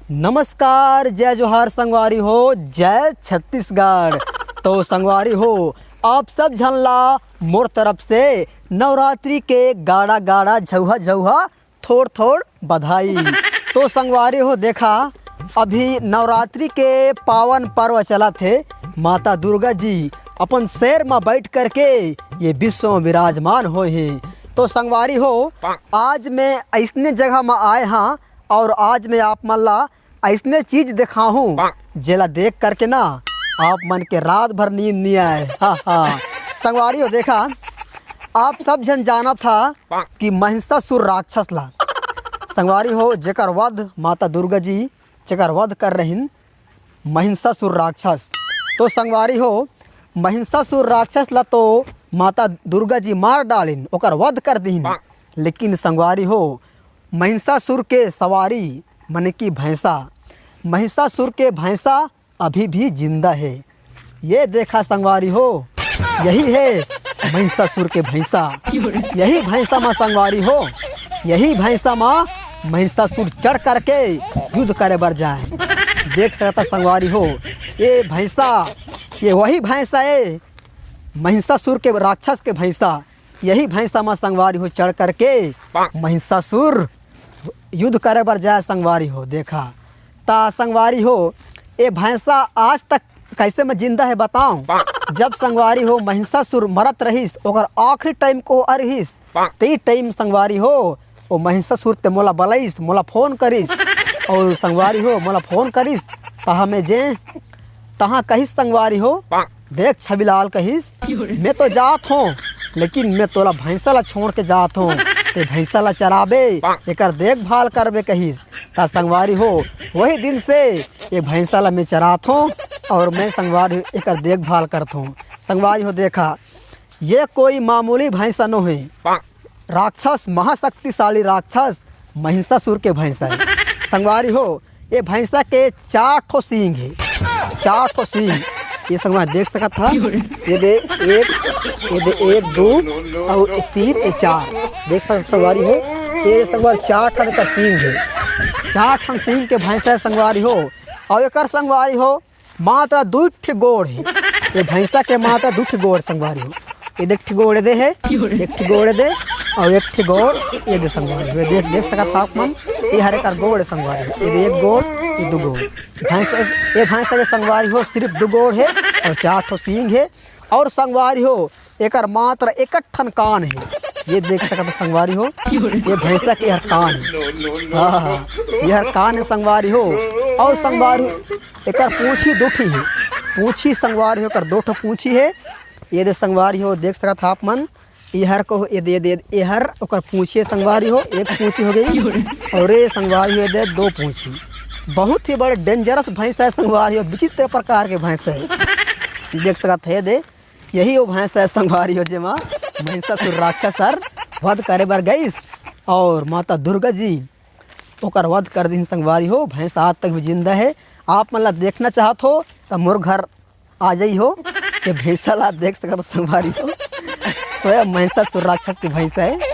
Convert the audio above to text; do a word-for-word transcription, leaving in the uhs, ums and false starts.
नमस्कार, जय जोहार संगवारी हो, जय छत्तीसगढ़। तो संगवारी हो, आप सब झन ला मोर तरफ से नवरात्रि के गाड़ा गाड़ा, झउहा झउहा, थोड़ थोड़ बधाई। तो संगवारी हो, देखा, अभी नवरात्रि के पावन पर्व चलत हे। माता दुर्गा जी अपन शेर म बैठ करके ये विश्व में विराजमान होए हे। तो संगवारी हो, आज मैं अइसने जगह म आए हाँ और आज मैं आप मन ला अइसने चीज देखाहूँ, जेला देख करके ना आप मन के रात भर नींद नहीं आए। हाँ, हाँ। संगवारी हो, देखा, आप सब झन जानत हा कि महिषासुर राक्षस ला, संगवारी हो, जेकर वध माता दुर्गा जी जेकर वध कर रहिन, महिषासुर राक्षस। तो संगवारी हो, महिषासुर राक्षस ला तो माता दुर्गा जी मार डालिन, ओकर वध कर दिहिन। लेकिन संगवारी हो, महिषासुर के सवारी, माने कि भैंसा, महिषासुर के भैंसा अभी भी जिंदा है। ये देखा संगवारी हो, यही है महिषासुर के भैंसा। यही भैंसा मा संगवारी हो, यही भैंसा मा महिषासुर चढ़ करके युद्ध करे बर जाए। देख सकता संगवारी हो, ये भैंसा, ये वही भैंसा है महिषासुर के, राक्षस के भैंसा। यही भैंसा मा संगवारी हो चढ़ करके महिषासुर युद्ध करे बर जाए संगवारी हो। देखा, ता संगवारी हो, ए भैंसा आज तक कैसे में जिंदा है बताओ। जब संगवारी हो महिषासुर मरत रहिस, ओकर आखिरी टाइम को रहिस, ते टाइम संगवारी हो, ओ महिषासुर ते मोला बलइस, मोला फोन करिस, और संगवारी हो मोला फोन करिस, तहा मैं जे, तहा कहिस संगवारी हो, देख छबिलाल कहिस, मैं तो जात हों, लेकिन मैं तोला भैंसा ला छोड़ के जात हों, ते भैंसा ला चराबे, एकर देखभाल करबे कहिस। ता संगवारी हो, वही दिन से ये भैंसा ला मैं चरात हों और मैं संगवारी एकर देखभाल करत हों। संगवारी हो, देखा, ये कोई मामूली भैंसा नो है, राक्षस, महाशक्तिशाली राक्षस महिषासुर के भैंसा है। संगवारी हो, ये भैंसा के चार ठो सींग है, चार ठो सींग। ये संगवारी देख सकत हा, ये दे एक, ये दे एक, दो और ये तीन, ये चार। देख सकत संगवारी हो, ये संगवारी चार ठन का सींग है, चार ठन सींग के भैंसा है संगवारी हो। और एकर संगवारी हो, मात्र दू ठे गोड़ हे। ये भैंसा के मात्र दू ठे गोड़ संगवारी हो। ये देख ठे गोड़ दे हे, एक ठे गोड़ दे और एक ठे गोड़ ये दे संगवारी हो। ये देख, देख सकत हा आप मन, ये हर एकर गोड़ संगवारी हो। ये दे एक गोड़, ये दू गोड़। भैंसा, ये भैंसा के संगवारी हो सिर्फ दू गोड़ हे और चार ठो सींग हे। और संगवारी हो, एकर मात्र एक ठन कान हे। ये देख सकत हा संगवारी हो, ये भैंसा के हर कान हे। हाँ, हाँ, ये हर कान हे संगवारी हो। और संगवारी हो, एकर पूंछी दू ठी हे। पूंछी संगवारी हो, एकर दो ठो पूंछी हे। ये दे संगवारी हो, देख सकत हा आप मन, ये हर को, ये दे, ये दे, ये हर ओकर पूंछी हे संगवारी हो, एक पूंछी हो गई। और ये संगवारी हो, ये दे दो पूंछी। बहुत ही बड़े डेंजरस भैंसा हे संगवारी हो, विचित्र प्रकार के भैंसा हे। देख सकत हा ये दे, यही वो भैंसा हे संगवारी हो, जेमा महिषासुर राक्षस हर वध करे बर गइस और माता दुर्गा जी ओकर वध कर दिन संगवारी हो। भैंसा आज तक भी जिंदा हे। आप मन ला देखना चाहत हो त मोर घर आ जाई हो। ये भैंसा ला देख सकत हो संगवारी हो, स्वयं महिषासुर राक्षस के भैंसा हे।